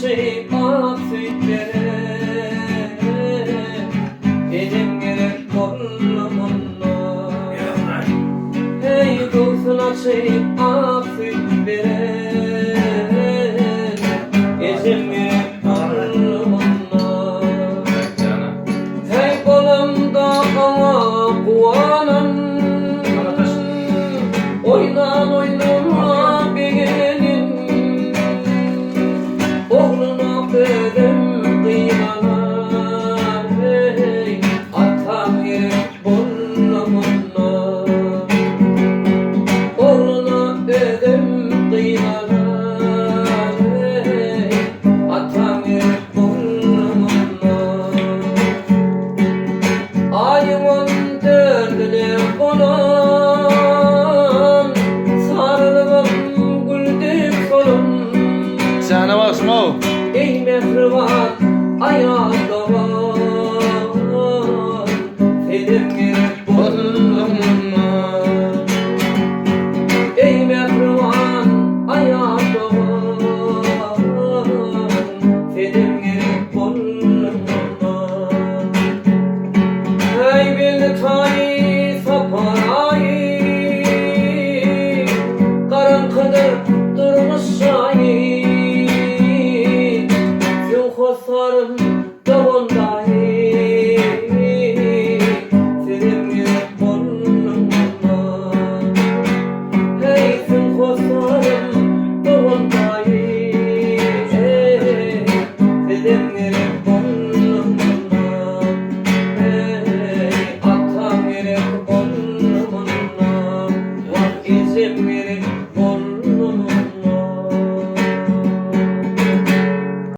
açyp ak süýt beren Enem gerek boldy munda. Heý, göwsün açyp ak süýt beren Ejem gerek boldy munda. Heý, bolamda oňa guwanan, Oýnan oýnuna begenen, Ogluna özem gynanan, Heý, atam gerek boldy munda. Ogluna özem gynanan, Heý, atam gerek boldy munda. Aýyň on dördüne gonan, Sarylybam gül dek solan. Jana bagşym-ow. Eý mähriban aýalym.